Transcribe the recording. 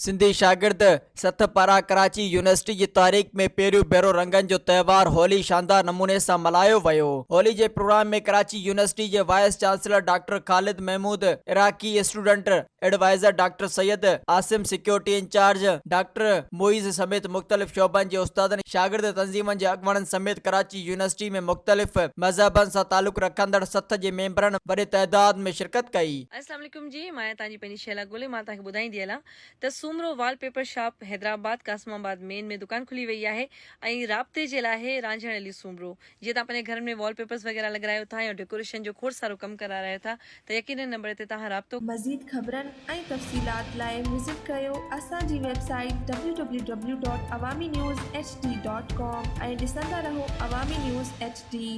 سنڌي شاگرد سٿ پاران ڪراچي يونيورسٽي جي تاريخ ۾ پهريون ڀيرو رنگن جو تهوار هولي شاندار نموني سان ملهايو ويو. هولي جي پروگرام ۾ ڪراچي يونيورسٽي جي vice chancellor doctor Khalid Mahmood, Iraqi student adviser doctor Syed Asim, security incharge doctor Moiz سميت مختلف شعبن جي استادن، شاگرد تنظيمن جي اڳواڻن سميت ڪراچي يونيورسٽي ۾ مختلف مذهبن سان تعلق رکندڙ سٿ جي ميمبرن وڏي تعداد ۾ شرڪت ڪئي. اسلام عليڪم جي مان آهيان توهان جي پنهنجي شهلا گولي مان توهان کي ٻڌائيندي هلان ته Soomro wallpaper shop Hyderabad Qasimabad main ۾ دڪان کلي وئي آهي ۽ رابطي جي لاء آهي رانجهڻ علي سومرو جيئن توهان پنهنجي گهرن ۾ وال پيپرز وغيره لڳرايو ٿا يا ڊيڪوريشن جو کوڙ سارو ڪم ڪرارايو ٿا ته يقينن نمبر تي توهان رابطو مزيد خبرن ۽ تفصيلات لاء وزٽ ڪريو اسان جي website W W W dot Awami news H D dot com ۽ ڏسندا رهو عوامي نيوز ايڇ ڊي.